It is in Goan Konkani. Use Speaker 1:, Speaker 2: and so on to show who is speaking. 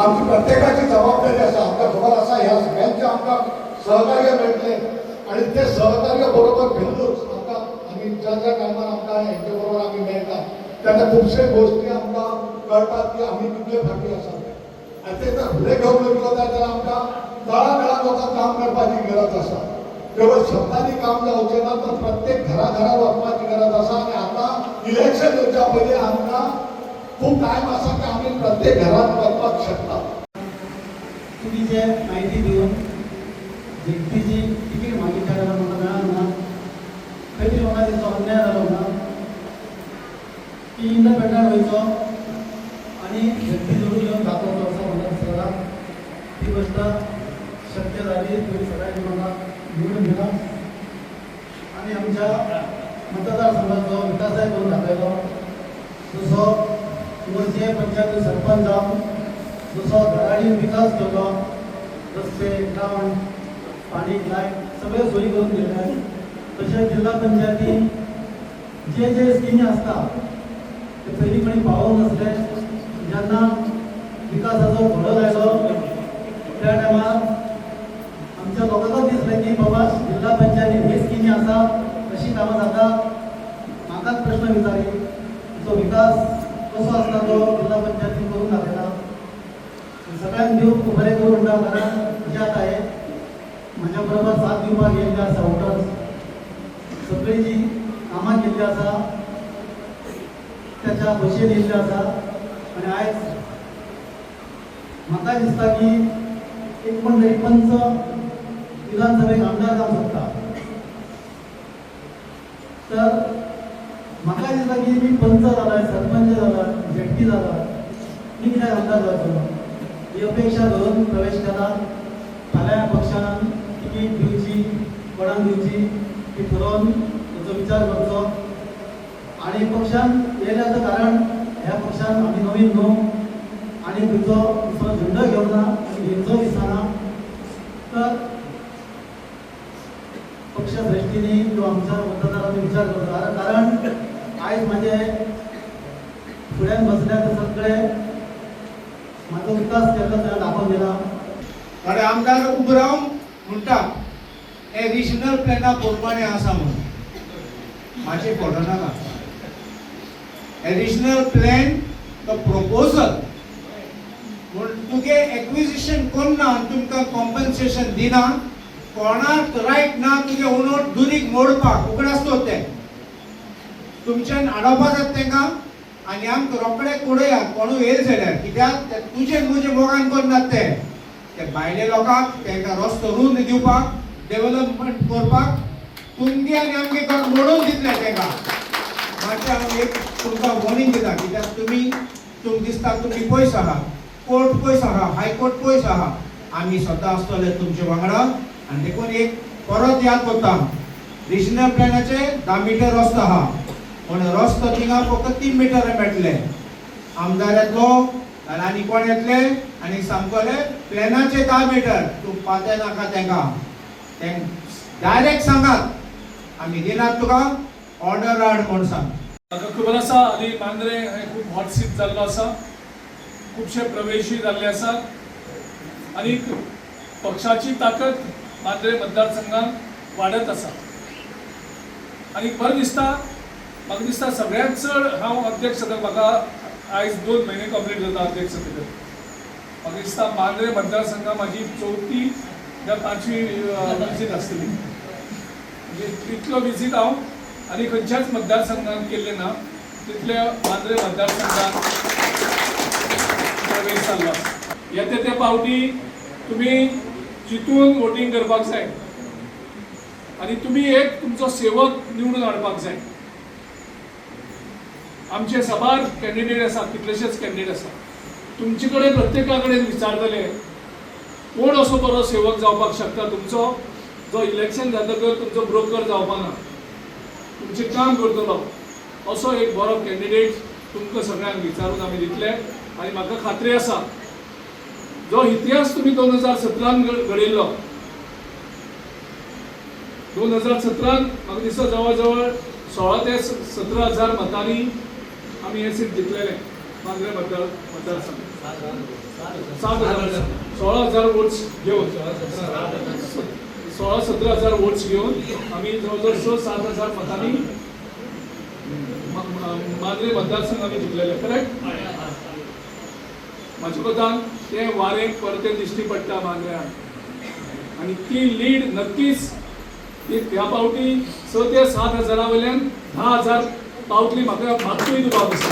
Speaker 1: आमची प्रत्येकाची जबाबदारी आसा. आमकां खबर आसा ह्या सगळ्यांचें आमकां सहकार्य मेळटलें आनी तें सहकार्य बरोबर घेवनूच आमकां आमी ज्या ज्या टायमार आमकां हेंचे बरोबर आमी मेळटा तेन्ना खुबशे गोश्टी आमकां कळटात की आमी कितले फाटीं आसात आनी ते जर फुडें घेवन वयतलो जाल्यार आमकां तळागाळांत वचून काम करपाची गरज आसा. केवळ शब्दांनी काम जावचें ना तर प्रत्येक घरा घरा वचपाची गरज आसा. आनी आतां इलेक्शन येवच्या पयलीं आमकां खूब टायम आसा की आमी प्रत्येक घरांत वचपाक शकता.
Speaker 2: तुमी जे म्हायती दिवन झेडपीची तिकीट मागितल्या जाल्यार म्हाका मेळना ना, खंय तरी म्हाका तेचो अन्याय जालो ना की इंडिपेंडंट वयचो आनी झेडपी जोडून येवन दाखोवचो असो म्हाका दिसता. ती गोश्ट शक्य जाली. तुमी सगळ्यांनी म्हाका निवडून दिला आनी आमच्या मतदारसंघाचो विकासय करून दाखयलो. जसो मोरजे पंचायत सरपंच जावन जसो घराडीन विकास केलो, रस्ते, ग्रावंड, पाणी, लायट सगळे सोयी करून दिले, तशेंच जिल्हा पंचायतीन जे जे स्किमी आसता ते पयलीं कोणी पावोवंक नासले. जेन्ना विकासाचो घोडो लायलो त्या टायमार आमच्या लोकांकच दिसलें की बाबा जिल्हा पंचायतीन ही स्किमी आसा, अशी कामां जाता. म्हाकाच प्रश्न विचारी जो विकास कसो आसता तो जिल्हा पंचायतीन करून दाखयला. सगळ्यांक देव बरें करूं म्हणटा, कारण जे आतां हे म्हाज्या बरोबर साथ दिवपाक येयल्ले आसा वोटर्स, सगळी जी कामां केल्ली आसा त्याच्या खोशयेन येयल्ले आसा. आनी आयज म्हाका दिसता की एक कोण तरी पंच विधानसभेक आमदार जावंक शकता, तर म्हाका दिसता की मी पंच जाला, सरपंच जाला, झेडपी जाला, मी कित्याक आमदार जावचो ही अपेक्षा धरून प्रवेश केला. फाल्यां पक्षान तिकीट दिवची कोणाक दिवची ती ठरोवन ताचो विचार करचो. आनी पक्षान येयल्याचं कारण ह्या पक्षान आमी नवीन न्हू आनी खंयचो दुसरो झेंडो घेवना आनी घेवचो दिसना, तर पक्ष दृष्टीने किंवा आमच्या मतदारांनी विचार करचो. कारण आयज म्हाजे फुड्यान बसल्या ते सगळे म्हाजो विकास केल्लो ताणें दाखोवन दिला.
Speaker 3: थोडे आमदार उबो रावन म्हणटा हे रिजनल प्लॅना प्रमाणे आसा म्हणून. मातशें फटो नाका. एडिशनल प्लॅन तो प्रपोजल म्हूण तुगे एक्विजिशन कोन्ना आनी तुमकां कॉम्पन्सेशन दिना, कोणाक रायट ना तुगे उणोट दुरीग मोडपाक. उगडास दवर तें तुमच्यान आडोवपा जाता तेंकां आनी आमकां रोखडे कुडयात कोणूय येयले जाल्यार. कित्याक ते तुजे म्हजे मोगान करनात, ते ते भायले लोकांक तेंकां रस्तो रुंद दिवपाक, डेव्हलपमेंट करपाक तुमगे आनी आमगे घर मोडून दितले तेंकां. मातशें हांव एक तुमकां वॉर्निंग दिता, कित्याक तुमी तुमकां दिसता तुमी पयस आहा, कोर्ट पयस आहा, हायकोर्ट पयस आहा, आमी सदां आसतले तुमचे वांगडा. आनी देखून एक परत याद करता, रिजनल प्लॅनाचे 10 मिटर रस्तो आहा पूण रस्तो थिंगा फक्त 3 मिटर मेळटले. आमदार येतलो आनी कोण येतले आनी सांगतले प्लॅनाचे 10 मिटर. तूं पाते नाका तेंकां, तें डायरेक्ट सांगात आमी दिनात तुका, ऑर्डर हाड म्हूण सांग.
Speaker 4: म्हाका खबर आसा हालीं मांद्रें हें खूब हॉट सीट जाल्लो आसा, खुबशे प्रवेशूय जाल्ले आसात आनी पक्षाची ताकद मांद्रें मतदारसंघात वाडत आसा. आनी बरें दिसता, म्हाका दिसता सगळ्यांत चड हांव अध्यक्ष जाता, म्हाका आयज 2 म्हयने कंप्लीट जाता अध्यक्ष जातकर. म्हाका दिसता मांद्रें मतदारसंघात म्हाजी चवथी या 5वी विजीट आसतली. म्हणजे इतलो विजीट हांव आनी खंयच्याच मतदारसंघात केल्ले ना तितले मांद्रें मतदारसंघात प्रवेश जाल्लो आसा. येते ते पावटी तुमी चिंतून वोटींग करपाक जाय आनी तुमी एक तुमचो सेवक निवडून हाडपाक जाय. आमचे साबार कॅन्डिडेट आसा, कितलेशेच कॅन्डिडेट आसा. तुमचे कडेन प्रत्येका कडेन विचारतले कोण असो बरो सेवक जावपाक शकता तुमचो, जो इलेक्शन जातकर तुमचो ब्रोकर जावपा ना, तुमचें काम करतलो, असो एक बरो कॅन्डिडेट तुमकां सगळ्यांक विचारून आमी दितले. आनी म्हाका खात्री आसा जो इतिहास तुमी 2017 घडयल्लो, 2017 म्हाका दिसता जवळ जवळ 16 ते 17 हजार मतांनी आमी हे सीट जिखलेले मांद्रें मतदारसंघ. 7,000, 16,000 votes घेवन, 16-17 हजार वोट्स घेवन आमी जवळ जवळ 6-7 हजार मतांनी मांद्रे मतदारसंघ आमी जिखलेले, करेक्ट? म्हाज्या मतान तें वारें परतें दिश्टी पडटा मांद्र्यान आनी ती लीड नक्कीच ती ह्या फावटी 6 ते 7 हजारा वयल्यान 10,000 पावतली, म्हाका मातूय दुबाव दिसता.